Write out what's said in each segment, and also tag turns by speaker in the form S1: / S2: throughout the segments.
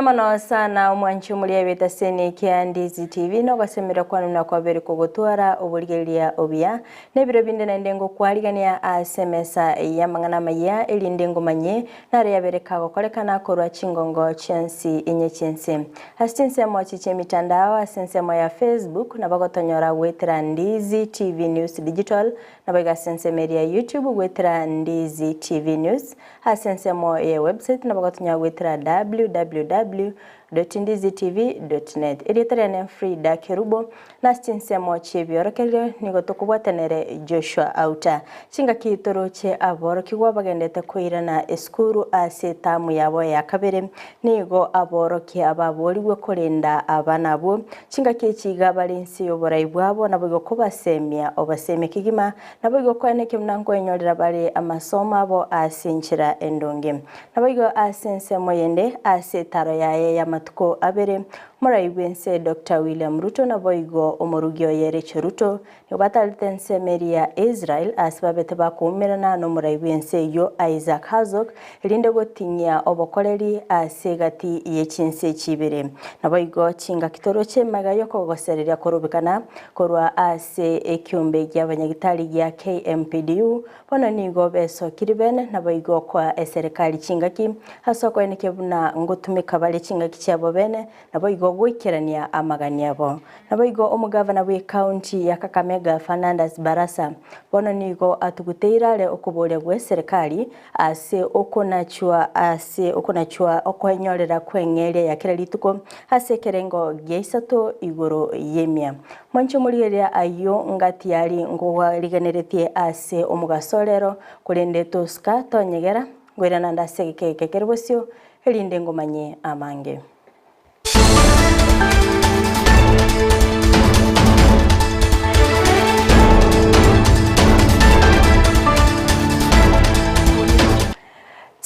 S1: Mbuya mono sana omwanchi omoria ebeteseni kia Ndizi TV nogosemeria kwanu na kwabere kogotwara oborigereria obuya na ebiro binde naende ngokwarigania ase emesa y'amang'ana amaya erinde ngomanye nare yabere kagokorekana korwa chingongo chionsi inye chiense. Ase chinsemo echi chi'emitandao ase ensemo ya Facebook nabo gotonyora goetera Ndizi TV News Digital naboigo ase ensemo eria ya YouTube goetera Ndizi TV News. Ase ensemo ye website nabo gotonya goetera www.ndizitv.net. Erieta riane Frida Kerubo, na ase chinsemo chi'ebiorokererio nigo tokobwatanere Joshua Auta. Chingaki toroche aborokigwa bagendete koirana esukuru ase etamu yabo ya kabere, nigo aborokia baborigwe korenda abana abwo. Chingaki echi iga bare inse y'oborai bwabo naboigo kobasemia obasemia kegima Naboigo koenekia buna nkoenyorera bare amasomo abo ase enchera endonge. Naboigo ase ensemo yende, ase etaro yaye y'amatuko abere, omorai bw'ense Doctor William Ruto naboigo omorugi oye Rachel Ruto nigo batarete ensemo eria ya Israel ase babete bakoumerana nomorai bw'ense eyio Isaac Herzog erinde gotinyia obokoreri ase egati ye chinse echi ibere. Naboigo chingaki toroche magega y'okogosereria korobekana korwa ase ekiombe gi'abanyagitari gia KMPDU, bono nigo besokiri bene naboigo koa eserekari chingaki ase okoenekia buna ngotumeka bare chingaki chiabo bene naboigo goikerania amagani abo. Naboigo omogavana bw'ecounty ya Kakamega Fernandas Barasa bono nigo atuguteire are okoboria gw'eserekari ase okonachwa ase okonachwa okoenyorera kw'eng'eria ya kera rituko ase ekerengo gia isato igoro y'emia. Mwanche omorigereria ayio ngati yari ngogwarigeneretie ase omogaso rero, korende tosuka tonyegera, ngoirana nde ase egeka eke kere bosio, erinde ngomanye amange.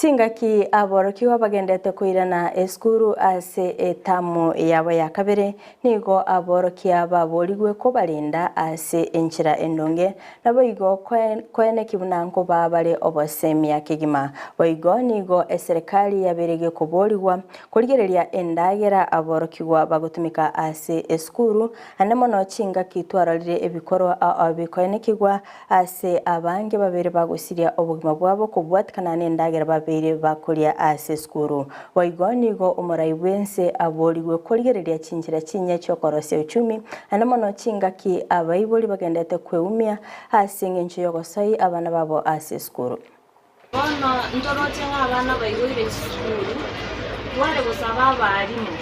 S1: Chingaki aborokigwa bagendete koirana esukuru ase etamu yabo ya kabere, nigo aborokia baborigwe kobarenda ase enchera endonge, Naboigo koeneki buna nkobaa bare obosemia kegima. Boigo nigo eserekari yabeire gekoborigwa korigereria endagera aborokigwa bagotumeka ase esukuru, ande mono chingaki twarorire ebikorwa ao bikoenekigwa ase abange babeire bagosiria obogima bwabo kobwatikana nendagera babeire bakoria ase esukuru. Boigo nigo omorai bw'ense aborigwe korigereria chinchera chinyia chi'okorosia uchumi, naende mono chingaki abaibori bagendete kweumia ase engencho y'ogosoi abana babo ase esukuru.
S2: Bono ntoroche ng'a abana baigoire chisukuru, tware gosaba abalimu,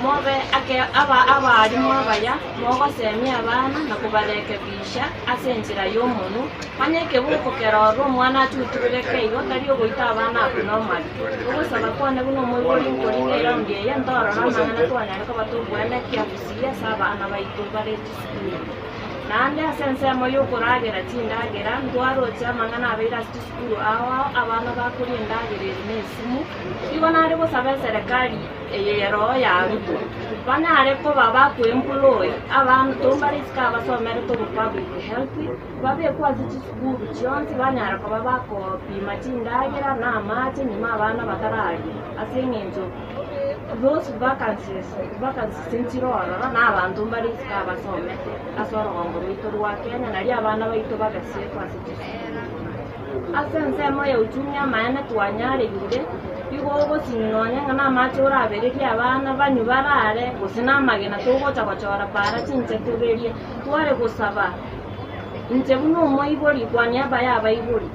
S2: mobe ake aba abalimu abaya, mogosemia abana na kobarekebisha ase enchera y'omonwa, Onye ekeboko kerorwe omwana achuturureke igo, tari ogoita abana abwo nomari. Ogosaba kwane buna omoibori nkoringa eraundi eye, ntorore amang'ana twanyare koba tokoenekia gusii ase abana baito bare chisukuru. Naende ase ensemo y'okoragera chindagera, ntwaroche amang'ana abeire ase chisukuru ao ao, abana bakoria endagera eri nesimu. Igo nare gosaba eserekari eye y'eroho ya Ruto, banyare koba bakoemploy abanto mbare isiko abasomerete obopublic health, Babekwe ase chisukuru chionsi banyare koba bakopima chindagera na amache nyuma abana batararia, ase eng'encho those vacancies vacancies nchire ororo na abanto mbare isiko abasomete ase orogongo rwaito rwa Kenya nario abana baito babe safe ase chisukuru. Ase ensemo ya uchumi amaene twanyareire, igo ogosinywa nonye ng'a namache orabererie abana banywe barare gose namagena togocha gochora para chinche toberie, tware gosaba Inche buna omoibori kwa niaba y'abaibori,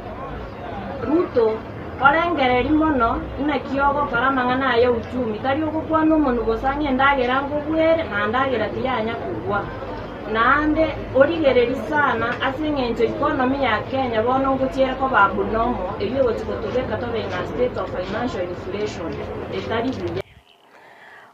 S2: Ruto, orengererie mono inaki ogokora amang'ana aya uchumi, tari ogokwana omonwa bosa ng'a endagera nkogwere, na ndagera tiyanya kogwa. Naende origererie sana ase eng'encho economy ya Kenya bono ngochiere koba abnormal, eyio egochi gotobeka tobe in a state of financial inflation etari buya.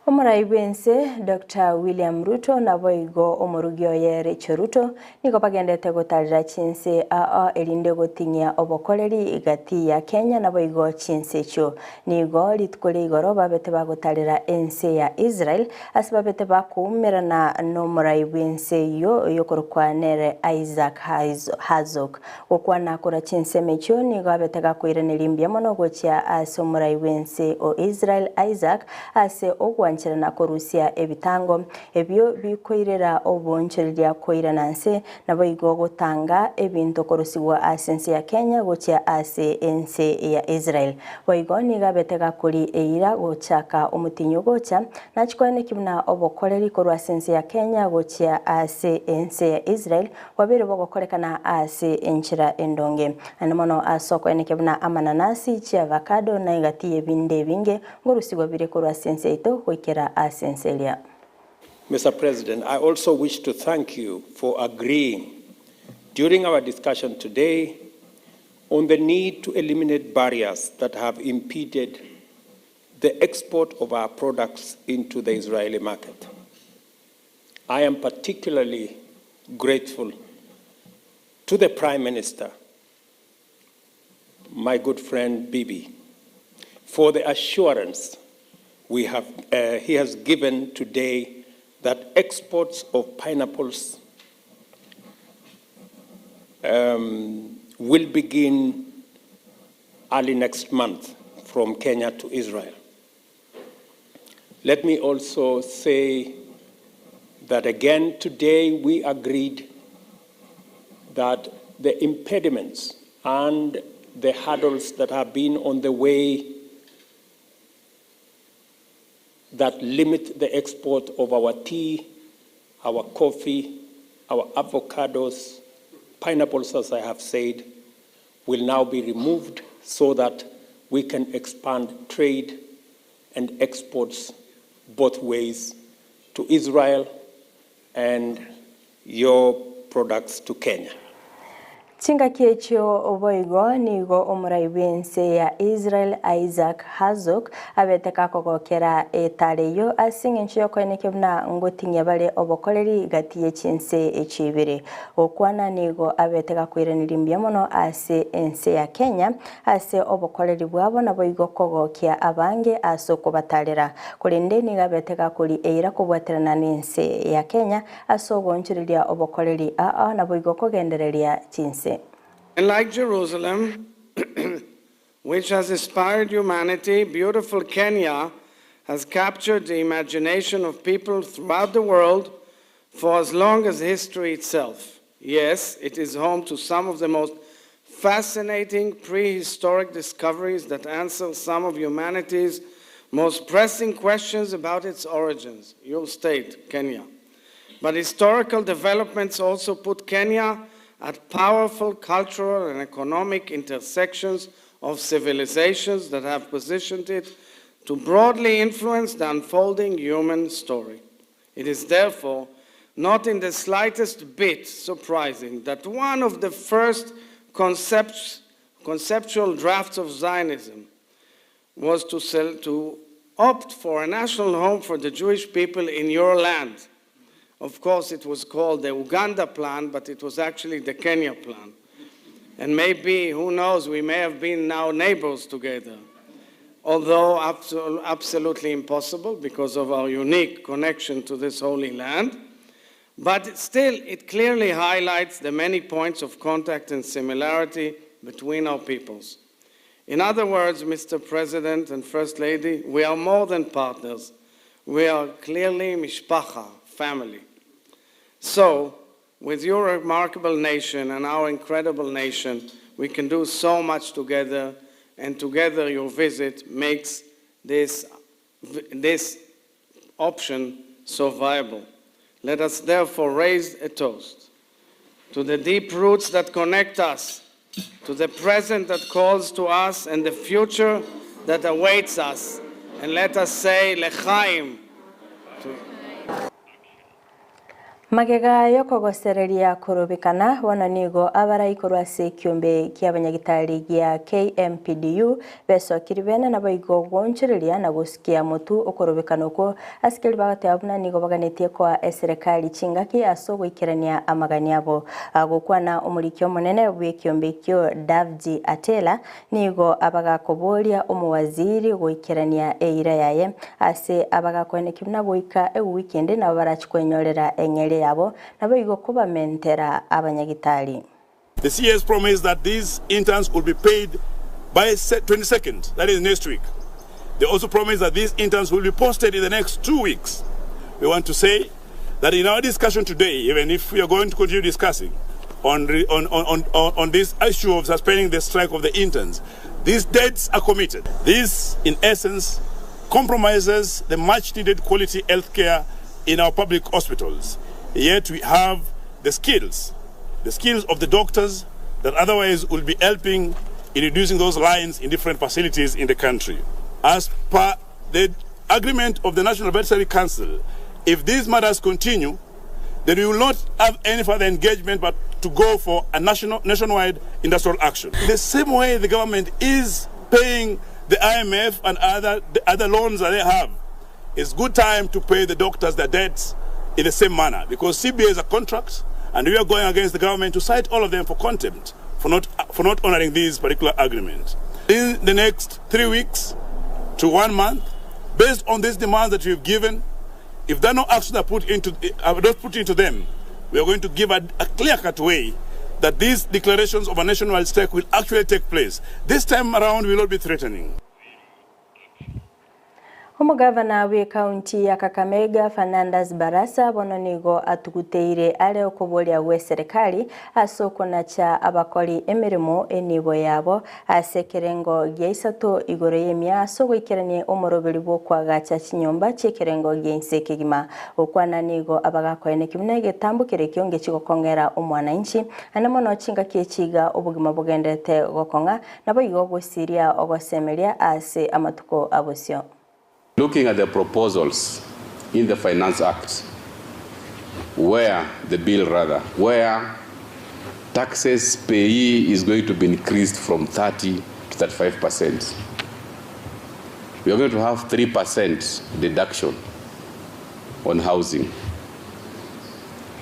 S1: Omorai bw'ense Doctor William Ruto naboigo omorugi oye Rachel Ruto nigo bagendete gotarera chinse aa erinde goting'ia obokoreri gati ya Kenya naboigo chinse echio. Nigo rituko ria igoro babete bagotarera ense ya Israel ase babete bakoumerana nomorai bw'ense eyio oyokorokwa nere Isaac Herzog. Gokwana korwa chinsemo echio nigo abete gakoiraneria mbuya mono gochia ase omorai bw'ense o Israel Isaac ase ogwancherana korusia ebitango ebio bikoirera oboonchoreria koirana nse, naboigo gotanga ebinto korusigwa ase ense ya Kenya gochia ase ense ya Israel. Boigo nigo abete gakori eira gochaka omotinyi ogocha, nachie koeneki buna obokoreri korwa ase ense ya Kenya gochia ase ense ya Israel Bwabeire bogokorekana ase enchera endonge, naende mono ase okoenekia buna amananasi, chiavacado, na egati y'ebinde ebinge ngorusigwa bire korwa ase ense yaito goikera ase ense eria.
S3: Mister President, I also wish to thank you for agreeing during our discussion today on the need to eliminate barriers that have impeded the export of our products into the Israeli market. I am particularly grateful to the Prime Minister, my good friend Bibi, for the assurance we have, uh, he has given today that exports of pineapples um, will begin early next month from Kenya to Israel. Let me also say that again today we agreed that the impediments and the hurdles that have been on the way that limit the export of our tea, our coffee, our avocados, pineapples, as I have said, will now be removed so that we can expand trade and exports both ways to Israel and your products to Kenya.
S1: Chingaki echio boigo nigo omorai bw'ense ya Israel Isaac Herzog abete gakogokera etara eyio ase engencho y'okoenekia buna ngoting'ia bare obokoreri gati ye chinse echio ibere. Gokwana nigo abete gakoiraneria mbuya mono ase ense ya Kenya ase obokoreri bwabo naboigo kogokia abange ase okobatarera. Korende nigo abete gakori eira kobwaterana nense ya Kenya ase ogoonchoreria obokoreri aa naboigo kogendereria chinse.
S4: And like Jerusalem, which has inspired humanity, beautiful Kenya has captured the imagination of people throughout the world for as long as history itself. Yes, it is home to some of the most fascinating prehistoric discoveries that answer some of humanity's most pressing questions about its origins, your state, Kenya. But historical developments also put Kenya at powerful cultural and economic intersections of civilizations that have positioned it to broadly influence the unfolding human story. It is therefore not in the slightest bit surprising that one of the first concepts, conceptual drafts of Zionism was to, sell, to opt for a national home for the Jewish people in your land. Of course, it was called the Uganda plan, but it was actually the Kenya plan. And maybe, who knows, we may have been now neighbors together. Although absolutely impossible because of our unique connection to this holy land. But still, it clearly highlights the many points of contact and similarity between our peoples. In other words, Mr. President and First Lady, we are more than partners. We are clearly mishpacha, family. So, with your remarkable nation and our incredible nation, we can do so much together, and together your visit makes this, this option so viable. Let us therefore raise a toast to the deep roots that connect us, to the present that calls to us, and the future that awaits us. And let us say, Lechaim.
S1: Magega y'okogosereria korobekana, bono nigo abarai korwa ase ekiombe ki'abanyagitari gia KMPDU besokiri bene naboigo goonchoreria na gosukia motu okorobekana okwo ase keria bagoteba buna nigo baganetie koa eserekari chingaki ase ogoikerania amagani abo. Gokwana omoriki omonene bw'ekiombe ekio Davji Atela Nigo abagakoboria omowaziri goikerania eira yaye ase abagakoenekia buna goika ewiki ende nabo barachie kwenyorera eng'eria yabo, naboigo kobamentera abanyagitari.
S5: The CS promised that these interns will be paid by 22nd, that is next week. They also promised that these interns will be posted in the next 2 weeks. We want to say that in our discussion today, even if we are going to continue discussing on this issue of suspending the strike of the interns, these dates are committed. This, in essence, compromises the much needed quality healthcare in our public hospitals. Yet we have the skills of the doctors that otherwise will be helping in reducing those lines in different facilities in the country. As per the agreement of the National Veterinary Council, if these matters continue, then we will not have any further engagement but to go for a nationwide industrial action. The same way the government is paying the IMF and the other loans that they have, it's good time to pay the doctors their debts in the same manner because CBA is a contract and we are going against the government to cite all of them for contempt for not honoring these particular agreements. In the next 3 weeks to one month, based on these demands that we've given, if there are no actions are not put into them, we are going to give a clear-cut way that these declarations of a nationwide strike will actually take place. This time around, we will not be threatening.
S1: Omogavana bw'ekaunti ya Kakamega Fernandes Barasa bono nigo atuguteire are okoboria gwe serikali ase okonacha abakori emeremo enibo yabo ase ekerengo gia isato igoro y'emia ase ogoikerania omoroberi bw'okwagacha chinyomba chi'ekerengo gia inse kegima. Gokwana nigo abagakoeneki buna egetambo kere kionge chigokong'era omwananchi ane mono chingaki echiga obogima bogenderete gokong'a naboigo gosiria ogosemeria ase amatuko abosio.
S6: Looking at the proposals in the Finance Act, where the bill rather, where taxes payee is going to be increased from 30 to 35%. We are going to have 3% deduction on housing.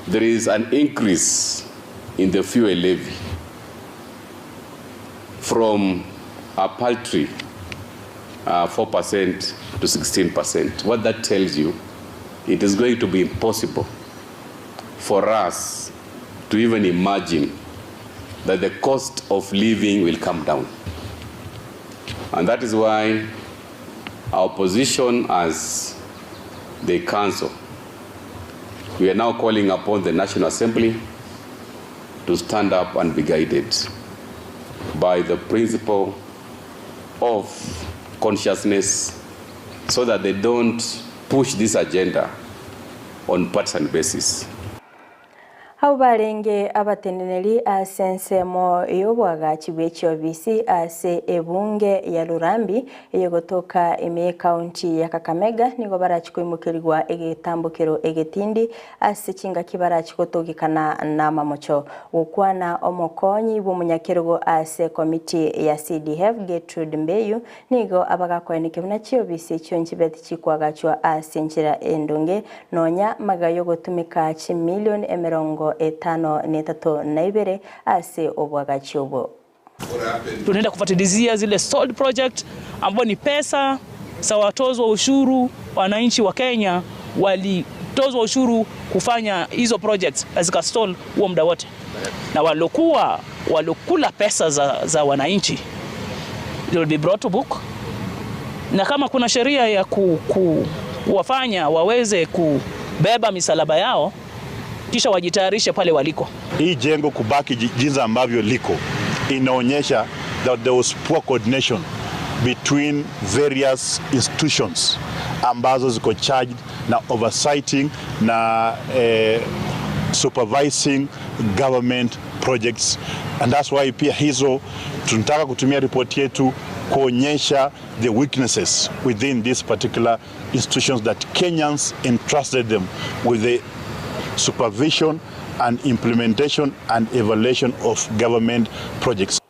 S6: There is an increase in the fuel levy from a paltry 4% to 16%. What that tells you, it is going to be impossible for us to even imagine that the cost of living will come down. And that is why our position as the council, we are now calling upon the National Assembly to stand up and be guided by the principle of consciousness so that they don't push this agenda on partisan basis.
S1: Abo barenge abateneneri ase ensemo y'obwagachi bwa echiobisi ase ebunge ya Lurambi eyegotoka ime ekaunti ya Kakamega nigo barachi koimokerigwa egetambokero egetindi ase chingaki barachi gotogekana na mamocho. Gokwana omokonyi bw'omonyakerogo ase komiti ya CDF Gertrude Mbeyu nigo abagakoeneke buna chiobisi echio nchibeti chikwagachwa ase enchera endonge nonya magayo gotumika chimilioni emirongo 53 ase obwagachi obwo.
S7: Tunaenda kufuatilizia zile stalled project ambao ni pesa za watozwa ushuru, wananchi wa Kenya walitozwa ushuru kufanya hizo projects zikastall huo muda wote, na walokuwa walokula pesa za wananchi they will be brought to book, na kama kuna sheria ya kuwafanya waweze kubeba misalaba yao kisha wajitayarishe pale waliko.
S8: Hii jengo kubaki jinsi ambavyo liko inaonyesha that there was poor coordination between various institutions ambazo ziko charged na oversighting na supervising government projects, and that's why pia hizo tunataka kutumia ripoti yetu kuonyesha the weaknesses within these particular institutions that Kenyans entrusted them with the supervision and implementation and evaluation of government projects.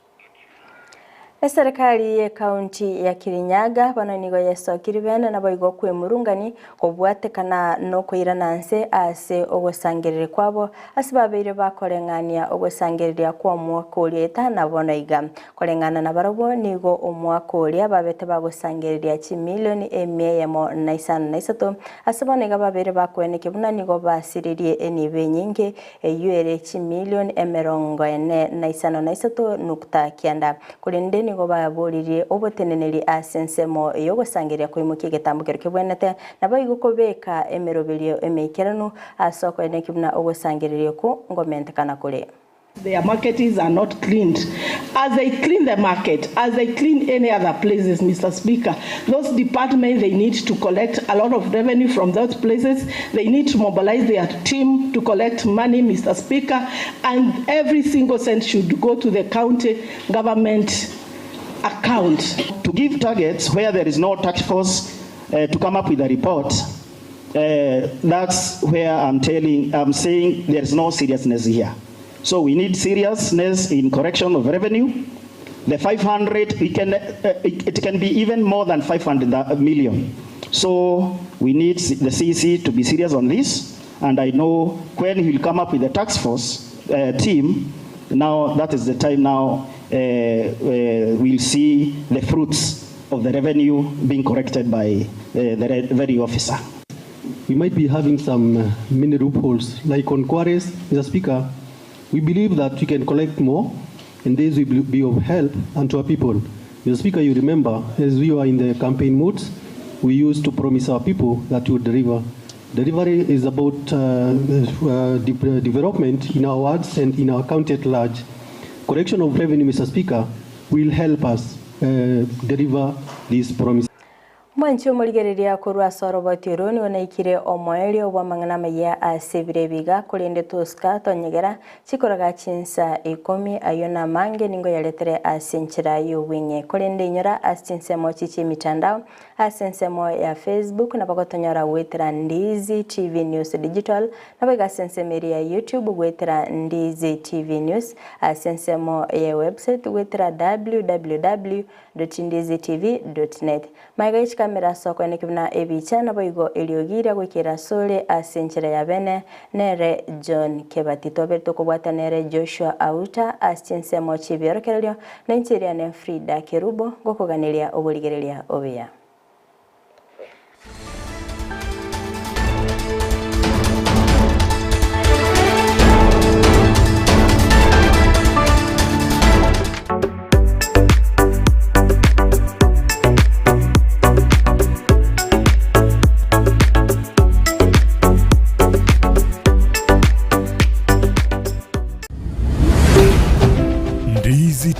S1: Eserekari y'Ekaunti ya Kirinyaga bono nigo yesokirie bene naboigo kwemurungani kobwatekana nokoirana nse ase ogosangereria kwabo ase babeire bakoreng'ania ogosangereria kw'omwaka oria eta na bono iga. Koreng'ana nabarabwo nigo omwaka oria babete bagosangereria chimilioni emia eyemo na isano na isato ase bono iga babeire bakoenekia buna nigo basiririe enibo enyinge eyio ere chimilioni emerongo ene na isano na isato nukta kianda. Korende nigo baboririe oboteneneri ase ensemo y'ogosangereria koimokia egetambo keria kebwenerete, naboigo kobeka emeroberio emeikeranu ase okoenekia buna ogosangereria okwo ngomentekana kore.
S9: Their markets are not cleaned. As they clean the market, as they clean any other places, Mr. Speaker, those departments, they need to collect a lot of revenue from those places. They need to mobilize their team to collect money, Mr. Speaker, and every single cent should go to the county government account.
S10: To give targets where there is no task force to come up with a report, that's where I'm saying there is no seriousness here. So we need seriousness in correction of revenue. The 500, it can be even more than 500 million. So we need the CEC to be serious on this. And I know when he will come up with the task force team, now that is the time now we'll see the fruits of the revenue being corrected by the revenue officer.
S11: We might be having some many loopholes, like on quarries, Mr. Speaker. We believe that we can collect more, and this will be of help unto our people. Mr. Speaker, you remember, as we were in the campaign modes, we used to promise our people that we would deliver. Delivery is about development in our wards and in our county at large. Correction of revenue, Mr. Speaker, will help us deliver this promise.
S1: Mwanchi omorigereria korwa ase oroboti oro nigo naikire omoerio bw'amang'ana amaya ase ebiro ebiga korende tosika tonyegera chikoraga chinsa ikomi ayio na amange nigo yaretere ase enchera y'obweng'e korende inyora ase chinsemo chichi emitandao ase ensemo ya Facebook nabo gotonyora goetera Ndizi TV News Digital nabo iga ase ensemo eria ya YouTube goetera Ndizi TV News ase ensemo ya website goetera www www.ndizitv.net. Magega ye chikamera ase okoeneki buna ebicha naboigo eriogi riria goikera asore ase enchera ya bene nere John Kebati. Tobere tokobwata nere Joshua Auta ase chinsemo chi'ebiorokererio na inche eriane Frida Kerubo ngokoganeria oborigereria obuya.
S5: Ndizi.